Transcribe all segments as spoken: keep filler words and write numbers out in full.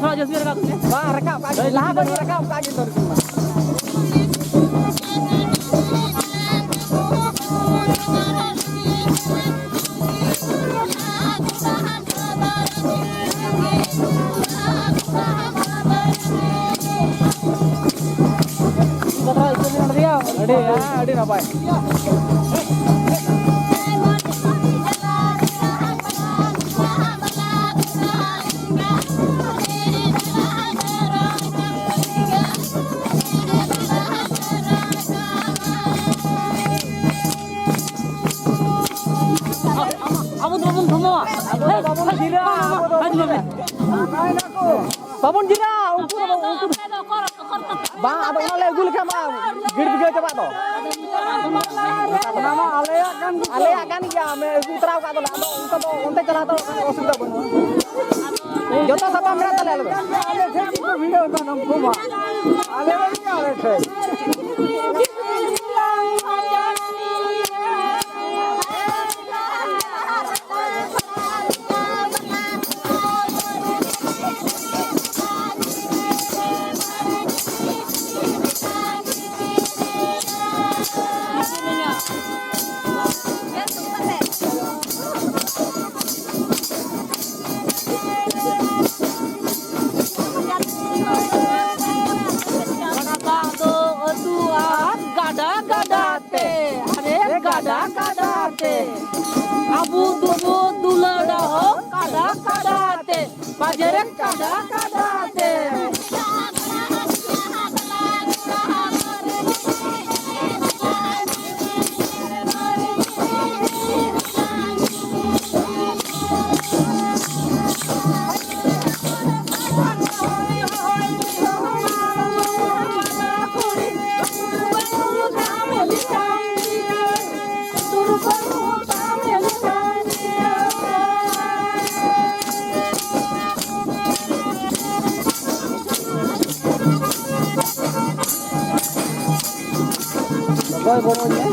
ᱛᱷᱚᱲᱟ ᱡᱟᱹᱥᱛᱤ ᱨᱟᱠᱟᱵ ᱢᱮ᱾ ᱵᱟᱝ, ᱨᱟᱠᱟᱵ ᱠᱟᱜ ᱜᱮ, ᱞᱟᱦᱟ ᱠᱷᱚᱱ ᱜᱮ ᱨᱟᱠᱟᱵ ᱠᱟᱜ ᱜᱮ ᱛᱚ᱾ ᱟᱹᱰᱤ, ᱟᱹᱰᱤ ᱱᱟᱯᱟᱭ᱾ ᱟᱵᱚ ᱫᱚ ᱵᱟᱵᱚᱱ ᱛᱷᱟᱢᱟᱣᱟ᱾ ᱟᱵᱚ ᱫᱚ ᱵᱟᱵᱚᱱ ᱡᱤᱨᱟᱹᱜᱼᱟ, ᱟᱵᱚ ᱫᱚ ᱵᱟᱵᱚᱱ ᱡᱤᱨᱟᱹᱜᱼᱟ᱾ ᱵᱟᱵᱚᱱ ᱡᱤᱨᱟᱹᱜᱼᱟ, ᱩᱱᱠᱩ ᱫᱚ, ᱩᱱᱠᱩ ᱫᱚ᱾ ᱵᱟᱝ, ᱟᱫᱚ ᱚᱱᱟ ᱞᱮ ᱟᱹᱜᱩ ᱞᱮᱠᱷᱟᱱ ᱢᱟ ᱜᱤᱲ ᱵᱤᱜᱟᱹ ᱪᱟᱵᱟᱜ ᱫᱚ᱾ ᱚᱱᱟ ᱢᱟ ᱟᱞᱮᱭᱟᱜ ᱠᱟᱱ ᱜᱮ᱾ ᱟᱞᱮᱭᱟᱜ ᱠᱟᱱ ᱜᱮᱭᱟ, ᱟᱢᱮ ᱟᱹᱜᱩ ᱛᱚᱨᱟᱣ ᱠᱟᱜ ᱫᱚᱞᱮ, ᱟᱫᱚ ᱚᱱᱠᱟ ᱫᱚ ᱚᱱᱛᱮ ᱪᱟᱞᱟᱣ ᱫᱚ ᱚᱥᱩᱵᱤᱫᱷᱟ ᱵᱟᱹᱱᱩᱜᱼᱟ᱾ ᱡᱚᱛᱚ ᱥᱟᱯᱟᱵ ᱢᱮᱱᱟᱜ ᱛᱟᱞᱮᱭᱟ ᱟᱞᱮ ᱫᱚ᱾ ᱟᱞᱮ ᱴᱷᱮᱱ ᱠᱚ ᱵᱷᱤᱲᱟᱹᱣ ᱠᱟᱱᱟ ᱩᱱᱠᱩ ᱢᱟ᱾ ᱟᱞᱮ ᱨᱮᱱ ᱜᱮ ᱟᱞᱮ ᱴᱷᱮᱱ᱾ ᱜᱟᱰᱟ ᱫᱟᱜ ᱫᱚ ᱟᱹᱛᱩᱜᱼᱟ ᱜᱟᱰᱟ ᱜᱟᱰᱟ ᱛᱮ, ᱟᱨᱮ ᱜᱟᱰᱟ ᱜᱟᱰᱟ ᱛᱮ᱾ ᱟᱵᱚ ᱫᱚᱵᱚ ᱫᱩᱞᱟᱹᱲᱟ ᱦᱚ ᱠᱟᱰᱟ ᱠᱟᱰᱟ ᱛᱮ, ᱵᱟᱡᱮ ᱨᱮ ᱠᱟᱰᱟ ᱠᱟᱰᱟ ᱛᱮ᱾ ᱚᱠᱚᱭ ᱵᱚᱞᱚ ᱧᱮᱞ?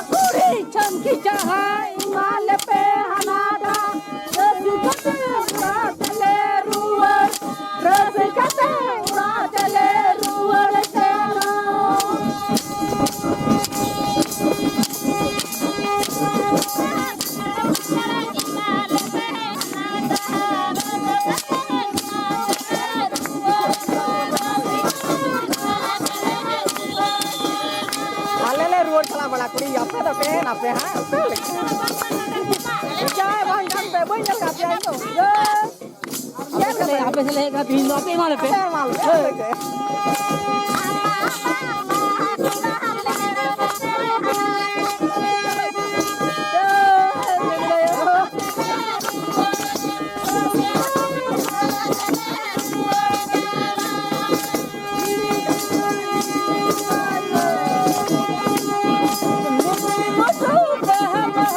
ᱠᱩᱲᱤ ᱪᱷᱟᱢᱠᱤ ᱡᱟᱦᱟᱸᱭ ᱮᱢᱟ ᱞᱮᱯᱮ ᱦᱟᱱᱟᱴᱟᱜ, ᱨᱟᱹᱥᱠᱟᱹ ᱛᱮ ᱚᱲᱟᱜ ᱛᱮᱞᱮ ᱨᱩᱣᱟᱹᱲ, ᱨᱟᱹᱥᱠᱟᱹ ᱛᱮ ᱚᱲᱟᱜ ᱛᱮᱞᱮ ᱨᱩᱣᱟᱹᱲ ᱥᱮᱱᱚᱜ᱾ ᱟᱞᱮ ᱞᱮ ᱨᱩᱣᱟᱹᱲ ᱪᱟᱞᱟᱜ ᱵᱟᱲᱟ ᱠᱩᱲᱤ, ᱟᱯᱮ ᱫᱚ ᱛᱟᱦᱮᱱ ᱟᱯᱮ ᱦᱟᱸᱜ, ᱚᱠᱟ ᱞᱮᱠᱟ? ᱡᱟᱭ ᱵᱟᱝ ᱠᱟᱱ ᱯᱮ, ᱵᱟᱹᱧ ᱧᱮᱞ ᱠᱟᱜ ᱯᱮᱭᱟ ᱤᱧ ᱫᱚ᱾ ᱧᱮᱞ ᱠᱟᱜ ᱯᱮᱭᱟ? ᱟᱯᱮ ᱥᱮᱫ ᱞᱮ ᱦᱮᱡ ᱠᱟᱱᱟ, ᱛᱤᱦᱤᱧ ᱫᱚ ᱟᱯᱮ ᱮᱢᱟ ᱞᱮᱯᱮ᱾ ᱟᱯᱮ ᱮᱢᱟ ᱞᱮᱯᱮ, ᱦᱳᱭ᱾ ᱟᱯᱮ ᱜᱮ᱾